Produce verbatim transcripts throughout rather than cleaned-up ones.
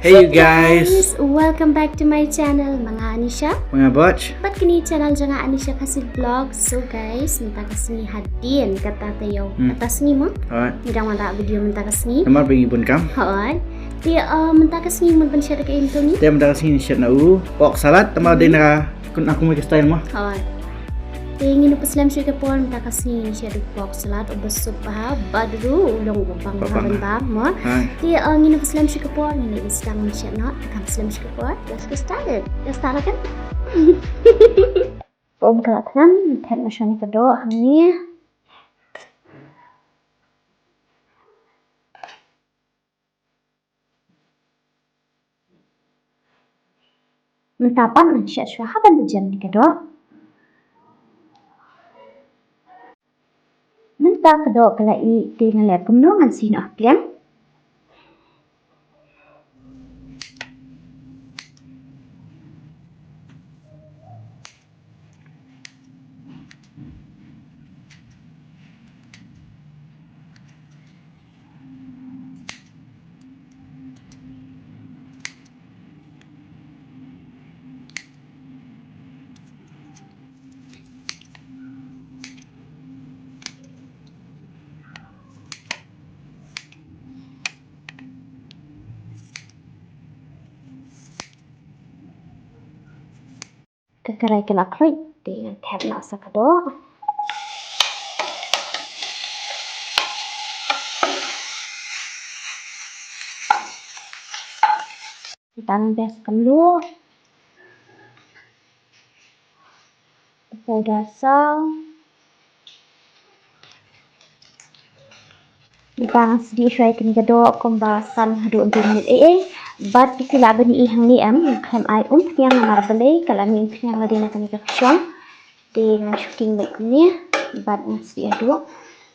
Hey you guys. Guys, welcome back to my channel, ma nga Anisha. Ma nga Butch. Bad kane channel jong nga Anisha Khasi Vlog. So guys, mynta ka sngi hadien kata taïew. Hmm. Kata sngi mo? Alright. Ngi dang wanrah video mynta ka sngi. Namar ba ngi bun kam. Hooid. Te, uh, mynta ka sngi ngi ban shet da kaei mynta ngi? Te mynta ka sngi ngi shet na u pork salad, namar dei na ka, kun aku mai ka style mo. Hooid. Te ngin ym pynslem shuh ïa ka por, mynta ka sngi ngin shet da u pork salad uba sup bha bad ruh u long uba bang bha ban bam mo. Te, uh, ngin ym pynslem shuh ïa ka por, ngin ïa sdang ngin shet noh. Te kam pynslem shuh ïa ka por, let's get started. Let's start kan. Ka um ka la thngan, thep noh shuwa ïa ka doh hangne. Mynta pat ngan shet shuwa ha ban jem ïa ka doh. Mynta ka doh ka la ih, te ngan leh kumno, ngan sie noh ha pliang. Ka karai ka la khluit, te ngan thep noh sa ka doh. Tang bes ka mluh. Powder saw. Ngan sdieh shuwa ïa kane ka doh kumba san haduh hynriew minit ei ei. Bad phi lah ban ïohi hangne em, khlem ai umphniang namar balei ka la mih umphniang lade na kane ka kjong. Te ngan shooting beit kumne bad ngan sdieh haduh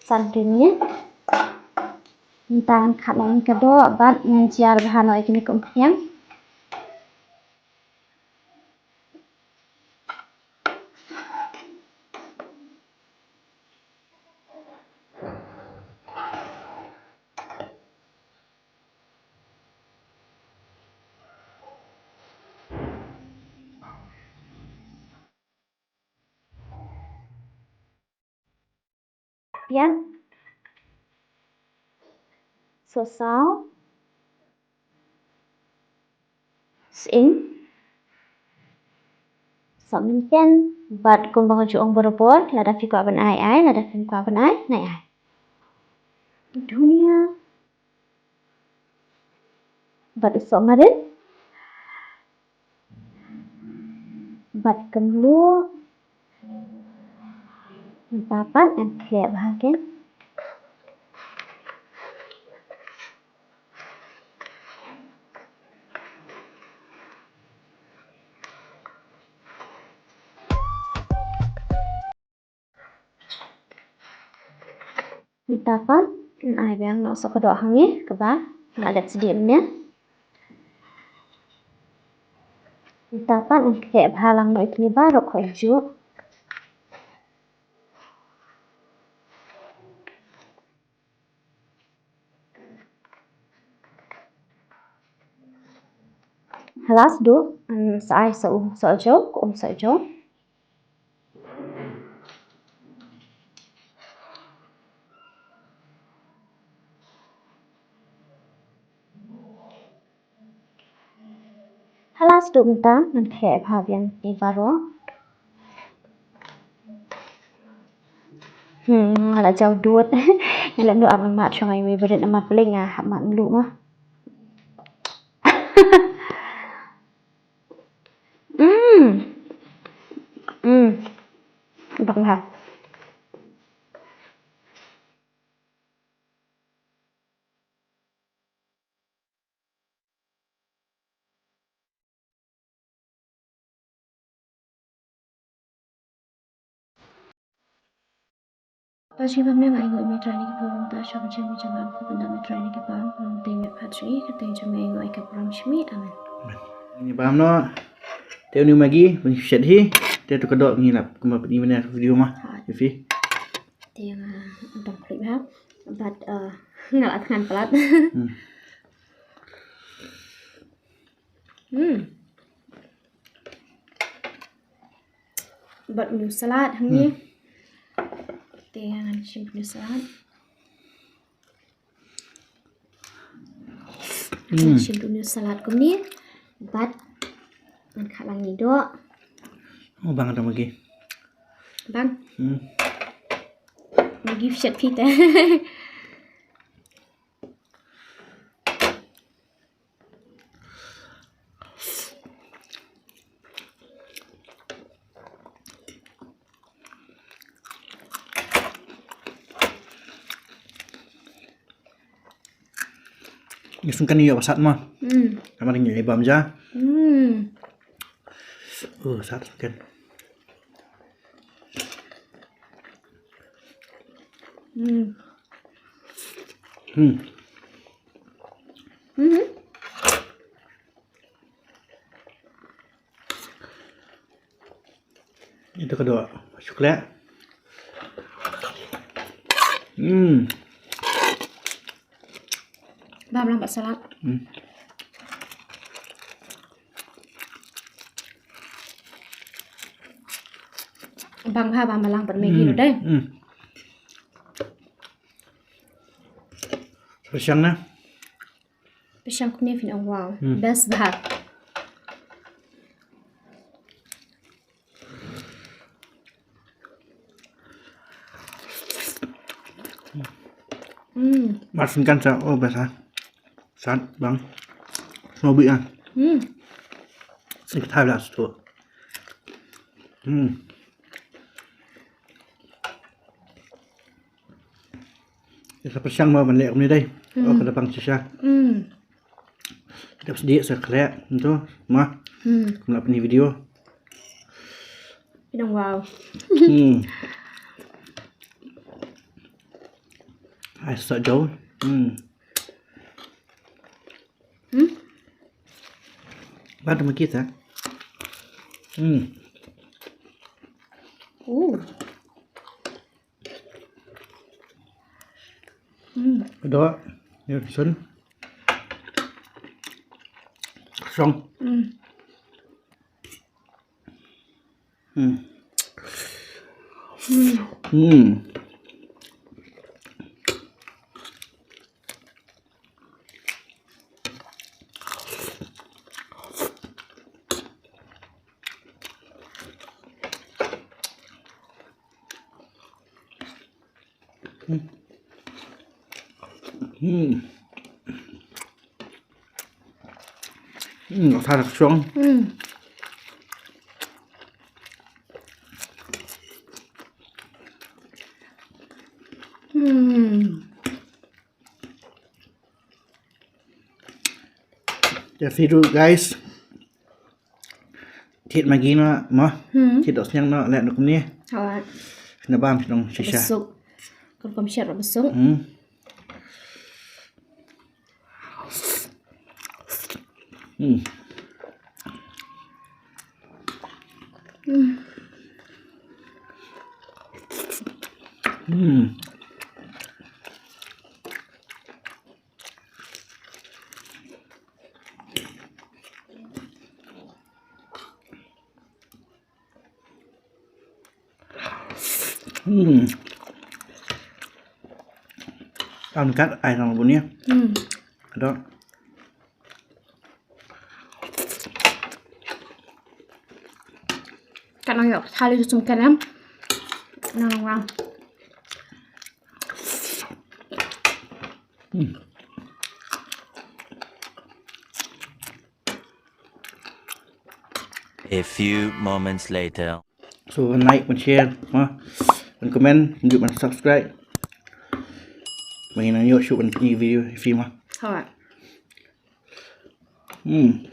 san hynriew minit. Ngan khad noh ïa kane ka doh bad ngan jia bha noh ïa kane ka umphniang. Pian. Sohsaw. Sying. Sohmynken ken bad kumba nga ju ong barabor, lada phi kwah ban ai ai, lada phim kwah ban ai, nai ai. Dhania. Bad u sohmarin. Bad ka mluh. Mynta pat ngan khleh bha ïa ka. Mynta pat ngan ai biang noh sa ka doh hangne kaba nga la dep sdieh mynne. Mynta pat ngan khleh bha lang noh ïa kine baroh khoit juh. Hala sdang ngan sa ai sa u sohjew, ka um sohjew. Hala sdang mynta ngan khleh bha biang ïa baroh. Hmm, nga la jaw dud. Nga la mluh ar mat shong ai me berit amat pling nga hap mat mluh ma. Hmm. Hmm. Bang ha. Ba shi ba mem ai ngai me trai ni ki pam ta shong jam jam am ko na me trai ni ki pam. Te me phat shi ka te jam me ngai ka pram shi mi. Amen. Ni bam no. Te ni magi ban shet hi. Te tu ka doh ngi lap kumba ni mena video ma. Ifi. Te nga dang klik ha. But uh, nga la thngan palat. Hmm. Hmm. Bad u new salad hangne. Hmm. Te ngan shim u new salad. Hmm. Shim u new salad kumne. Bad ngan kha lang ïa i doh. Oh, bang da Maggi. Bang. Hmm. Maggi shet phi te. Ngi sngewkmen ïa ba sat mo. Hmm. Namar ngi ïa bam ja. Hmm. Uh, sat sngewkmen. Hmm. Hmm. Mhm. Ito ka doh chocolate. Hmm. Bam lang bad salad. Hmm. Bang bha bam lang bad Maggi ruh dei. Hmm. Pyrshang na. Pyrshang kumne phin ong wow. Hmm. Best bha. Hmm. Mar sngewkmen sa, oh, best ha. Sat bang. Sngewbha ah. Hmm. Sngewbha la stu. Hmm. Ïa sa pyrshang mo ban leh kumne dei. Hmm. Oh, ka da pang shisha. Hmm. Dep sdie sa khleh nto ma. Hmm. Kumla pynïa video. Pynong wow. Hmm. Ai sa jo. Hmm. Hmm? Bad ma kita. Hmm. Uh. Hmm. Doh. Ïa sun. Song. Hmm. Hmm. Hmm. Hmm. Hmm. Hmm. Hmm, sa dak shong. Hmm. Hmm. Ïa phi ruh guys. Thied Maggi noh mo. Hmm. Thied doh sniang noh, leh noh kumne. Hawa. Kane bam shnong shisha. Besuk. Kan kom share besuk. Hmm. Hmm. Hmm. Hmm. Hmm. Kan kat ai nang bun ya. Hmm. Ada. Kan nang yok thali sum kan em. Nang wang. Hmm. A few moments later. So, like, ban share, ma. Ban comment, ban subscribe. Ban nang ïoh shuh ban pynïa video ïa phi ma. Alright. Hmm.